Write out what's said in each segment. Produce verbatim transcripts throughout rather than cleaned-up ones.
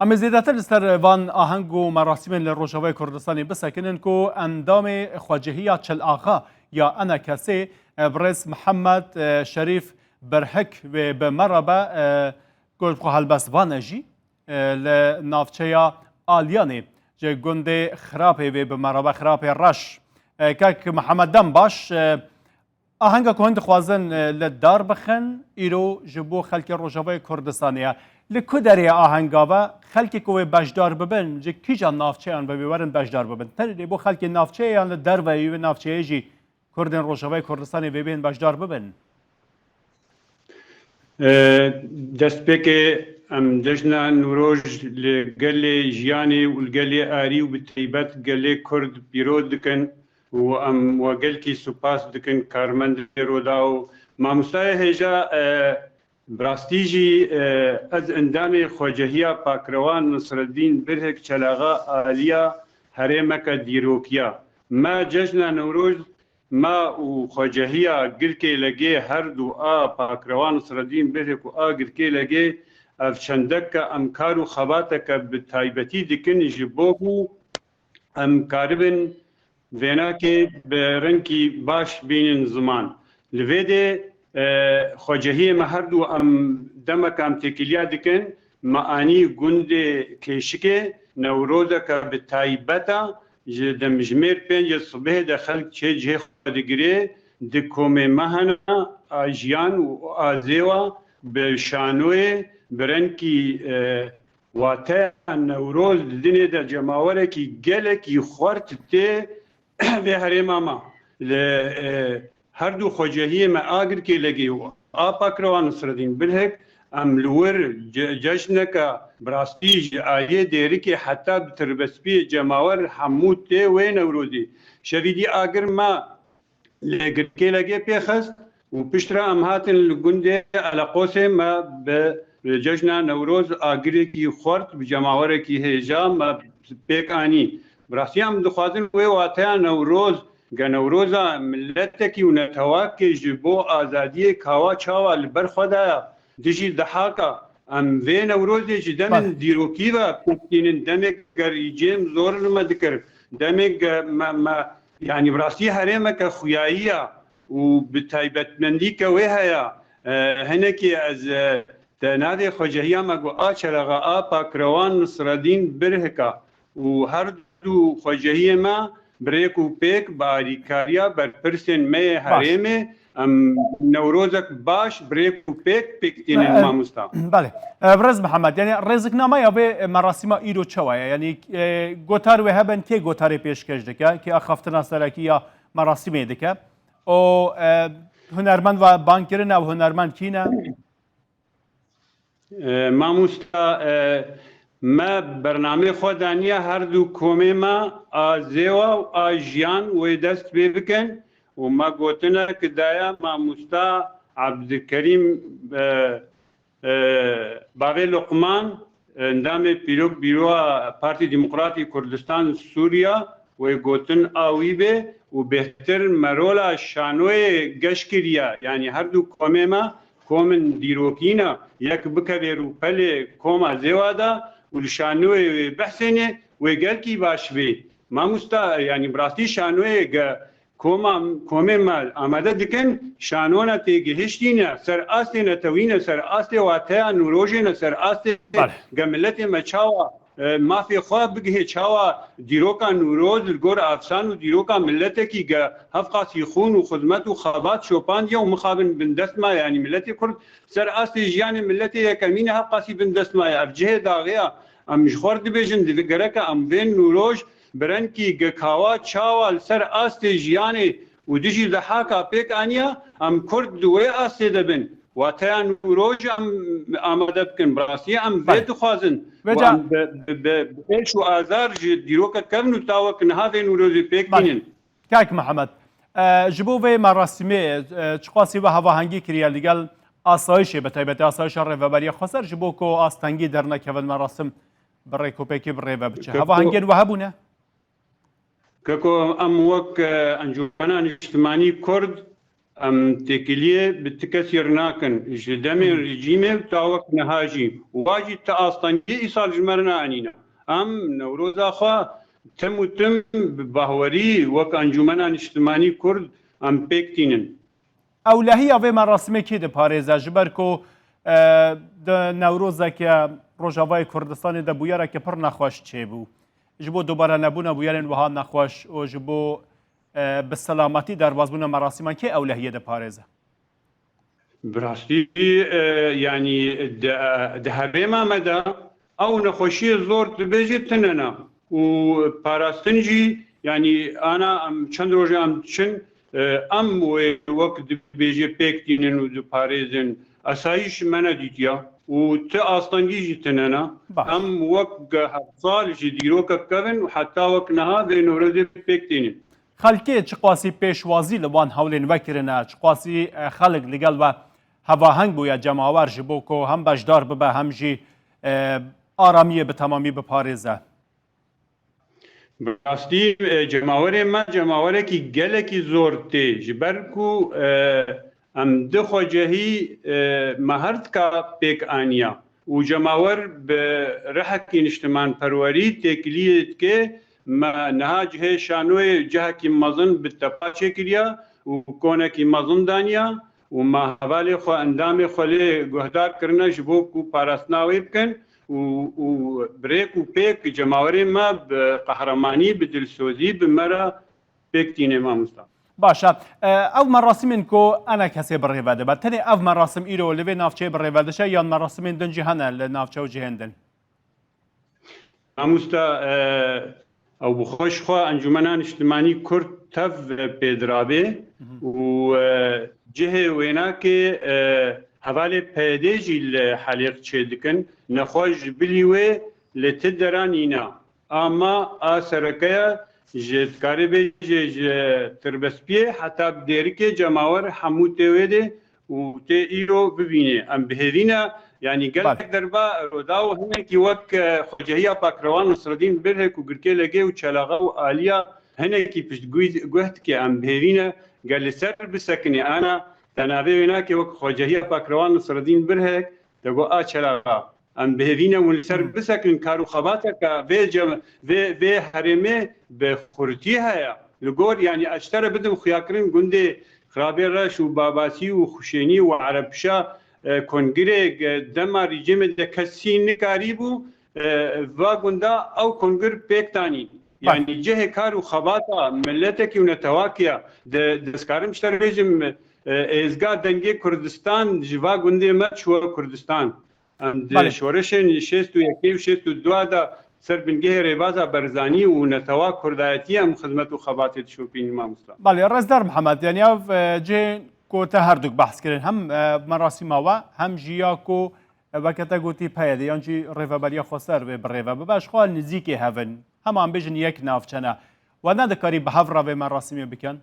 Em ê zêdetir li ser van aheng û merasîmên li Rojavayê Kurdistanê bisekinin ku endamê xwecehiya Çil Axa ya ENKSê, e, birêz Mihemed, e, Şerîf Birhik wê bi me re be, e, ku ji xwe helbestvan e jî, e, li navçeya Aliyanê ji gundê Xirapê wê bi me re be, Xirapê Reş. E, kek Mihemed, dem baş, e, Ahenga ku hûn dixwazin, e, li dar bixin, îro ji bo xelkê Rojavayê Kurdistanê ye. Li ku derê ye ahenga ve? Xelkê ku wê beşdar bibin, ji kîjan navçeyan ve wê werin beşdar bibin? Tenê bo xelkê navçeyê yan li derveyî wê navçeyê jî Kurdên Rojavayê Kurdistanê vê bên beşdar bibin? E, destpêkê em cejna Newroj li gelê jiyanê û li gelê arî û bi taybet gelê Kurd pîroz dikin û em we gelkî spas dikin karmendê Roda û mamostayê hêja, e, bi rastî jî, e, ez endamê xwecehiya Pakrewan Nisreddîn Birhik Çelaxa Aliya herêmeke dîrokiya. Me cejna Newroz, me û xwecehiya Girkê Legê her du a Pakrewan Nisreddîn Birhik û a Girkê Legê ev çendeke em kar û xebateke bi taybetî dikin ji bo ku em karibin vênakê bi rengkî baş bînin ziman. Li vê dê, e, xwecehiyê me her du em demeke em têkiliya dikin, me anî gundê Kêşikê, Newrozeke bi taybet e, ji demjimêr pêncê sibehê de xelk çê cihê xwe digirê, di komê me hene, a jiyan û a zêwa bi şanoyê, bi rengkî, e, Wateya Newroz di dinê de cemawerekî gelekî xwert tê vê herêma me. Li, e, her du xwecehiyê me a Girkê Legê û a Pakrewan Nisreddîn Bilhik, em li wir ce-, cejneke bi rastî ji ayê Dêrikê heta bi tirbespiyê cemawer hemû tê wê Newrozê. Şevîdî agir me li Girkê Legê pê xist û piştre em hatin li gundê Eleqosê me bi cejna Newroz agirekî xurt bi cemawerekî hêja me pêk anî. Bi rastî em dixwazin wê wateya Newroz, ge Newroza miletekî û netewakê ji bo azadiyê kawa çawa li ber xwe daye, dijî dehaka. Em vê Newrozê ji demên Belê. dîrokî ve pêk tînin, demê gerî cêm zor li me dikir, demê ge-, me, me, yanî bi rastî herêmeke xuyayî ye û bi taybetmendî ke wê heye. E, hinekî ez, e, te navê xwecehiya me got, a Çelexa, a Pakrewan Nisredîn Birhika û her du xwecehiyê me bi rêk û pêk, bi alîkariya berpirsên me yê Baş. herêmê, em Newrozek baş bi rêk û pêk pêk tînin E, mamosta. Belê. E, Birêz Mihemed, yani rêziknameya vê merasîma îro çawa ye? Yani, e, gotar wê hebin, kê gotarê pêşkêş dike, kê axaftina serekî ya merasîmê dike? O, e, hunermend ve bang kirine, ew hunermend kî ne? E, mamosta, e, me bernameyê xwe daniye her du komê me, a Zêwa û a Jiyan, wê dest pê bikin û me gotinek daye mamosta Ebdilkerîm, e, e, bavê Luqman, endamê pîrok bîroya Partî Demokratî Kurdistan Sûriya, wê gotin a wî bê û bêhtir me rola şanoyê geş kiriye. Yanî her du komê me komin dîrokî ne, yek bikeve rûpelê koma Zêwa de û li şanoyê wê behsênê, wê gelkî baş bê. Mamosta, yanî bi rastî şanoyê ge koma, komê me amade dikin, şanona têgihiştî ne, ser astê netewî ne, ser astê wateya Nûrojê ne, ser astê Belê. ge miletê me çawa e, mafê xwe bigihê, çawa dîroka Newroz li gor afsan û dîroka miletekî ge hevqasî xûn û xizmet û xebat şopandiye û mixabin bindest maye, yanî miletê Kurd ser astê jiyanê miletê yekemîn e hevqasî bindest maye. Ev cihê daxê ya. Em ji xwe re dibêjin, divê gereke em vê Newroj bi rengkî ge kawa çawa li ser astê jiyanê û dijî dehaka pêk aniya, em Kurd di wê astê de bin. Wateya Newroj em amade bikin. Bi rastî em vê Belê. dixwazin. Vêca Û em bi, bi, bi, bi êş û azar ji dîroka kevn û ta wek niha vê Newrozê pêk Belê. tînin. Kak Mihemed, e, ji bo vê merasîmê, e, çiqasî we hevahengî kiriye li gel asayişê, bi taybetî asayişa Rêveberiya Xweser, ji bo ku astengî dernekevin merasim bi rêkopêkî bi rê ve biçe. Keko Hevahengiyên we hebûne? Keko, em wek, e, Encûmena Niştimanî Kurd, Em têkiliyê bi ti kesî re nakin. Ji demên rejîmê û ta wek niha jî. Û wa jî ti astengî îsal ji me re neanîne. Em Newroza xwe tim û tim bi bahwerî wek Encûmena Niştimanî Kurd em pêk tînin. Ewlehiya vê merasimê kê diparêze? Ji ber ku, e, di Newrozeke Rojavayê Kurdistanê de bûyereke pir nexweş çêbû. Ji bo dubare nebûna bûyerên wiha nexweş û ji bo, e, bi selametî derbazbûna merasîman kê ewlehiyê diparêze? Bi rastî, e, yanî di, di herêma me de ew nexweşiyê zor dibêje tune ne. Û parastin jî, yanî ana em çend rojê em diçin, e, em wê wek dibêje pêk tînin û diparêzin. Esayîş me nedîtiya û ti astengî jî tune ne. Baş. Em wek her sal ji dîrokek kevin û heta wek niha vê Newrozê pêk tînin. Xelkê çiqasî pêşwazî li van hewlên vekirine, çiqasî, e, xelk li gel ve hevaheng bûye, cemawer, ji bo ku hem beşdar bibe hem jî, e, aramiyê bi temamî biparêze? Bi rastî, e, cemawerê me cemawerekî gelekî zor tê, ji ber ku, e, em di xwecehî, e, me her tika pêk aniya û cemawer bi rihekî niştimanperwerî têkiliyê dike. Me niha cihê şanoyê cihekî mezin bi tepa çêkiriya û konekî mezin daniya û me hevalê xwe, endamê xwe lê guhdar kirine ji bo ku parastina wê bikin û, û bi rêk û pêk cemawerê me bi qehremanî, bi dilsozî bi me re pêk tîne, mamosta. Baş e. E, ev merasîmên ku ene kesê bi rê ve dibe, tenê ev merasim îro li vê navçeyê bi rê ve diçe yan merasimên din jî hene li navçe û cihên din? Mamosta, e, ew bi xwe ji xwe Encûmena Niştimanî Kurd tev pê dirabe û, e, cihê wênakê, e, hevalê P Y D jî li Helêq çêdikin. Nexweş ji bilî wê li ti dera nîne. Ama a sereke ye, ji, dikarê bêje, ji Tirbespiyê heta bi Dêrikê cemawer hemû tê wê dê û tê îro bibînê. Em bi hêvî ne, yanî gelek derba roda û hinekî wek, e, Xwecehiya Pakrewan Nasreddîn Birhek û Girkê Legê û Çelaxa û Aliya hinekî piştgûyî guh dike. Em bi hêvî ne, gel li ser bisekinê ana, te navê wê nake wek Xwecehiya Pakrewan Nasreddîn Birhek, te got a Çelaxa. Em bi hêvî ne hûn li ser bisekin kar û xebateke vê cem-, vê, vê herêmê bi xurtî heye. Li gor, yanî ez ji te re bidim xuyakirin gundê Xirabê Reş û Babasî û Xuşênî û Erebşa, e, kongirê, e, dema rejîmê de kesî nikarîbû, e, va gunda ew kongir pêk danî. Yanî cihê kar û xebata miletekî û netewakî ya. De, ez karim ji te re bêjim, e, êzga Dengê Kurdistan ji va gundê me çûye Kurdistan. Em di şoreşên şêst û yekê û şêst û dua de ser bingehê Rêbaza Barzanî û netewa Kurdayetî em xizmet û xebatê dişopînin, mamosta. Belê, Rêzdar Mihemed, yanî ev, e, cihên ku te herduk behs kirin, hem, e, merasîma we, hem jî ya ku, e, weke te gotî P Y D yan jî Rêveberiya Xweser vê bi rê ve bibe, ji xwe nizîkê hev in, hema em bêjin yek navçe ne. We nedikarî bi hev re vê merasîmê bikin?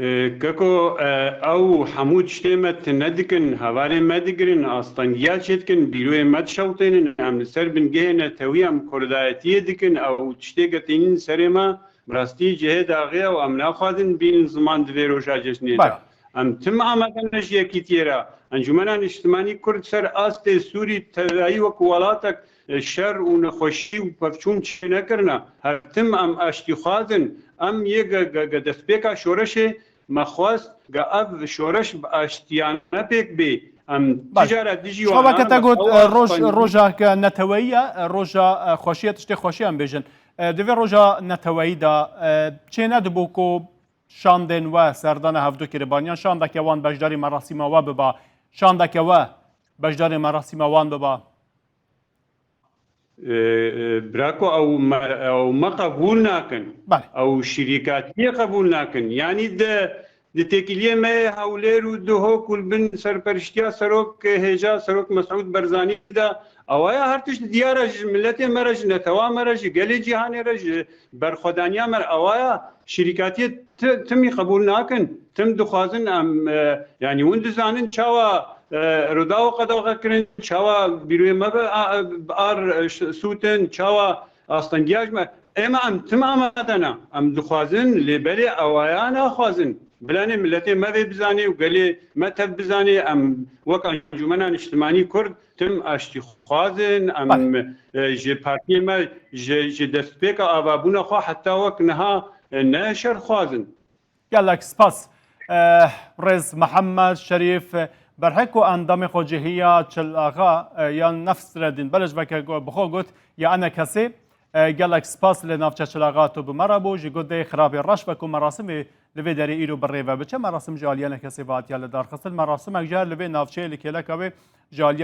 E, keko, e, ew hemû tiştê me tune dikin, hevalê me digirin, astengiya çêdikin, bîroyê me dişewtênin, em li ser bingehê netewî em kurdayetiyê dikin, ew tiştê getînin serê me, bi rastî cihê daxê ye û em naxwazin bînin ziman di vê roja cejnê de. Em tim amade ne ji yekîtiyê re. Encûmena Niştimanî Kurd ser astê Sûrî tevayî wek welatek e, şer û nexweşî û pevçûn çênekirine. Her tim em aştîxwaz in. Em yê ge-, ge-, ge-, destpêka şoreşê me xwest ge ev şoreş bi aştiyane pêk bê. Em ti cara dijî wan weke te got, e, roj-, rojake neteweyî ye, e, roja, e, xweşiye, tiştê xweşiye em bêjin. E, di vê roja neteweyî de, e, çê nedibû ku şandên we serdana hevdû kiribaniyan, şandeke wan beşdarî merasîma we biba, şandeke we beşdarê merasîma wan biba? E, e, birako ew me, ew me qebûl nakin. Belê. Ew şirîkatiyê qebûl nakin. Yanî di, di têkiliyê me yê Hewlêr û Duhok û li bin serperiştiya serok, e, hêja serok Mesûd Barzanî de, ewaya her tişt diyar e, ji miletê me re, ji netewa me re, ji gelê cîhanê re, ji berxwedaniya me re, ewaya şirîkatiyê ti-, timî qebûl nakin. Tim dixwazin em, e, yanî hûn dizanin çawa, e, Rûdaw qedexe kirin, çawa bîroyê me bi, a, bi ar, e, ş-, sûtin, çawa astengiya ji me. Ême em tim amade ne. Em dixwazin, lê belê ewaya naxwazin. Bilanê miletê me vê bizanê û gelê me tev bizanê, em wek Encûmena Niştimanî Kurd tim aştîxwaz in, em, e, ji partiyê me, ji, ji destpêka avabûna xwe heta wek niha, e, ne şerxwaz in. Gelek spas. Eh, Rêz Mihemed Şerîf, eh, berhek û endamê xwe cihîya Çil Axa, eh, yan Nefsredîn, belê ji veke go-, bi xwe got, ya enekesê, eh, gelek spas lê navçe Çil Axa tu bi me re bû, ji got dê xirabê reş ve ku merasimê li vê derê îro bi rê ve biçe, merasim ji aliyê enekesê ve hatiye li dar xistin, merasimek ji her li vê navçeyê li kêleka wê ji aliyê